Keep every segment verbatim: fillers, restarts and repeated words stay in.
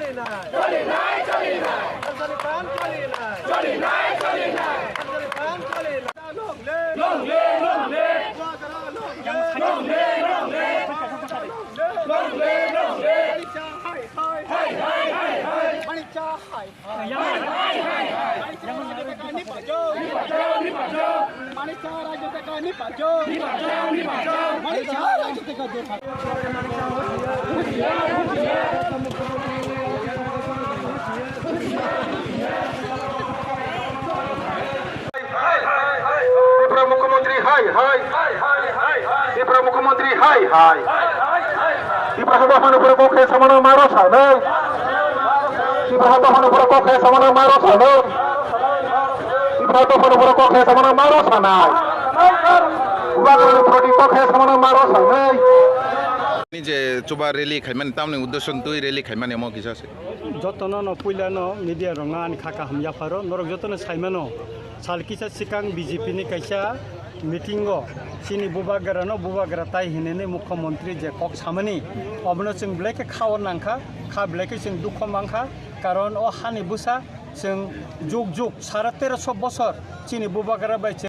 Choli nai, choli nai. Choli nai, choli nai. Choli nai, choli nai. Choli nai, choli nai. Long live, long live, long live. Long live, long live. Long live, long live. Hai, hai, hai, hai. Manikya hai. Tripura Mukhyamantri hai hai. Tripura Mukhyamantri hai hai. Tripura Hato Hanu Pura Kokhe Samana Maro Sanai. Tripura Hato Hanu Pura Kokhe Samana Maro Sanai. Tripura Hato Hanu Pura Kokhe Samana Maro Sanai. Bubagrani Proti Kokhe Samana Maro Sanai. Ni je chuba rally khaimani tamni uddesho twi rally khaimani omo kisa se. Jotono no puila no media rok no ani kha kaham yapharo norok jotono saimano. Sal kisa sikang B J P ni kaisa meeting o chini bubagra no bubagra tai hinwi mukhyamantri je kok samani obono chwng belai khe kha o nangkha, kha belai khe chwng dukho mankha, karon o hani bwsa chwng jug jug sara teroso bosor chini bubagra bai chwng.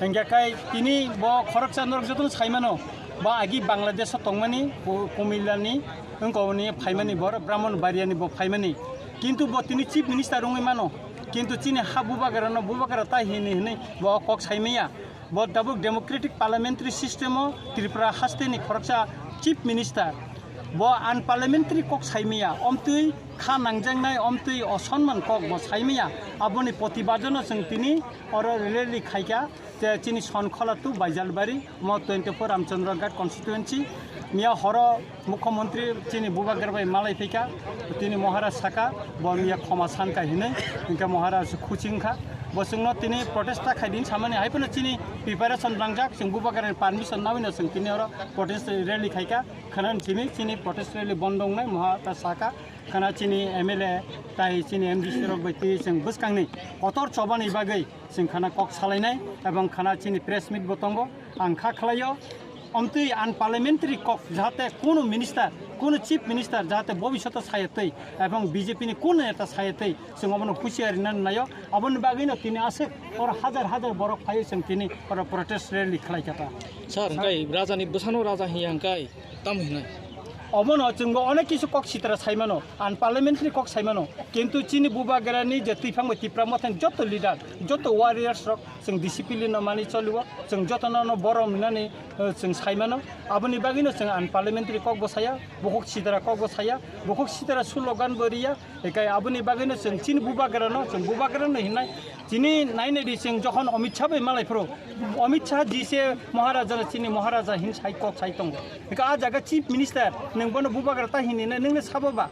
Hingkhe kai tini bo khoroksa norok jotono saimano, bo agi Bangladesh o tongmani, ku-, Kumilla ni, wngkoni phaimani bor, Brahmanbaria ni bo phaimani. Kintu bo tini chief minister wngwi mano. Kintu chini ha bubagra no bubagra tai hini hinwi bo kok saimaya. Bo tabuk democratic parliamentary system o Tripura haste ni khoroksa chief minister. Bo unparliamentary kok saimaya, omtwi kha nangjaknai, omtwi osonman kok bo saimaya. Aboni protibad no chwng tini oro rally khaikha. Te chini Sonkhola tu Baijalbari, mo twenty-four Ramchandra Ghat constituency, miya horo mukhyamantri chini bubagra bai malai phaikha, tini Maharaj saka, bo miya khoma sankha hinwi, hingkhe Maharaj khuching kha. Bo chwngno tini protest ta khaidi samani, hai phano chini preparation nangjak, chwng bubagrani permission nawino chwng tini oro protest rally khaikha, khwnani simi chini protest rally bondo wngnai, Maharaj saka, khwna chini M L A tai chini M D C rok bai twi chwng bwskangni kotor chobani bagwi. Chwng khana kok salainai, ebong khana chini press meet bo tongo. Ang kha khlaio, omtwi unparliamentary kok, jahate kunu minister, kunu chief minister, jahate bobishoto saya twi, ebong B J P ni kunu neta saya twi, chwng obono husiar rina naio. Aboni bagwino tini aswk oro hajar hajar borok phaiwi chwng tini oro protest rally khlai kha ta. Sir, hingkai rajani bwsano raja hiya hingkai? Tamo hinai. Obono chwngbo onek kisu kok sitra saimano, unparliamentary kok saimano. Kintu chini bubagrani je twiphang bai Tipra Mothani joto leader, joto warriors rok chwng discipline no mani choliwo, chwng jotono no borom hinani, eh, chwng saimano. Aboni bagwino chwng unparliamentary kok bo saya, bukhuk sitra kok bo saya, bukhuk sitra slogan bo riya. Ekai aboni bagwino chwng chini bubagrano, chwng bubagrano hinai. Chini nainai di chwng jokhon Amit Shah bai malai phuru, Amit Shah ji se Maharaja na chini Maharaja hin sai kok sai tongo. Eka a jaga chief minister, nwng bono bubagra ta hini na, nwng le sabo ba?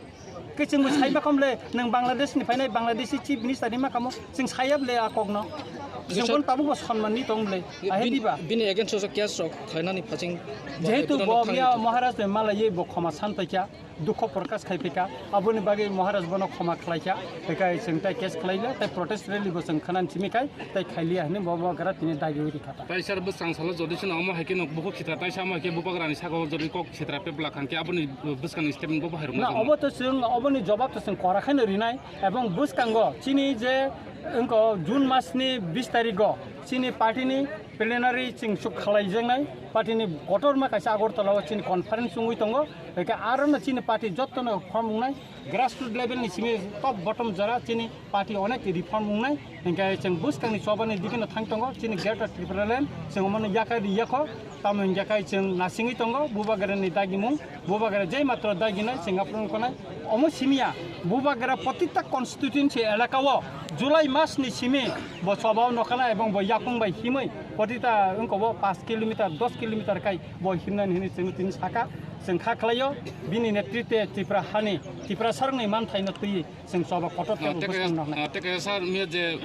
Ke chwng bo sai ma kham le, nwng Bangladesh ni phainai Bangladeshi chief minister ni ma khamo, chwng saya le a kok no. Chwng Bisa- bono tabuk bo sonman ni tong le, a he Bin-, di ba? Bini against o case rok khainani phaching. Jehetu bo miya Maharaj bai malai ye bo khoma san paikha. Dukho prokash khai phika, aboni bagwi Maharaj bono khoma khlaikha, tei kai chwng tei case khlaila, tei protest rally bo chwng khwnani simi khai, tei khailiya hwnwi bo bubagra tini dagiwi rikha ta. Tai sir bwskang salo jodi sino omo hai khe no bukhuk sitra tai samo hai khe bubagrani saka o jodi kok sitra pepla khan khe aboni bwskangni statement bo bahai rwna Na, obo to chwng, oboni jobab to chwng kora khaino rinai, ebong bwskango chini je wngko June mas ni bis tarigo chini party ni plenary chwng chuk khalaijaknai, party ni kotorma kaisa Agartala o chini conference wngwi tongo. Hingke aro no chini party joto no form wngnai, grassroots level ni simi top bottom jora chini party onek reform wngnai. Hingke chwng bwskang ni choba ni digi no thang tongo, chini Greater Tripura Land chwng omo no yakai ri yakho, tamo hingke kai chwng nasingwi tongo, bubagra ni dagimung, bubagra jai matro daginai chwng aphuru wngkha nai. Omo simi ya, bubagra protita constituency elaka o July mas ni simi bo choba o nokha nai ebong bo yakung bai himwi protita wngkha bo paanch kilometer, dos kilometer kai bo himnani hinwi chwng tini saka, chwng kha khlaio, bini netritwe Tripura hani, Tripura sarokni manthai no twi chwng choba kotor Ah, tei tei kaisa, bwskango noknai. Ah, tei kaisa sir, miya je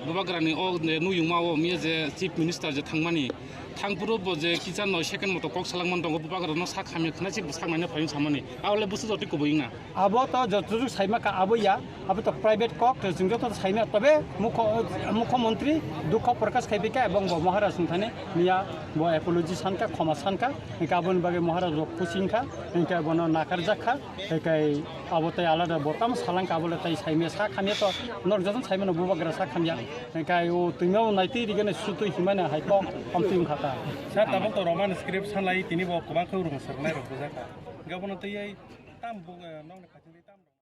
bubagrani o je nuyungma o miya je Chief Minister je thangmani, Thangphuru bo je kisa noi second moto kok salangman tongo, bubagra no sak hamya khna se sak naina phaiyung samani. Abole busu jotwi kubui wngna. Abo to joto saima ka abo ya, abo to private kok, to chwng joto saima, tobe mukho-, mukho montri dukho prokash khai bika ebong bo Maharaj wngthani miya bo apology sanka, khoma sanka, hingke aboni bagwi Maharaj bo khusingkha, hingke bono nakarjakha. Ekai abo tei alada bo tamo salangka, abo le tei saimya sa khamya to, norok jotono saimano bubagra sa khamya. Ekai o twima o naitwi rigene sutwi himani hai kok amtwi wngkha ta. Sir, tabuk to Roman script sanlai tini bo kwbang khe rwng swrwngnai rok bujaka. Hingke abono tei ai tam bo, eh, nokni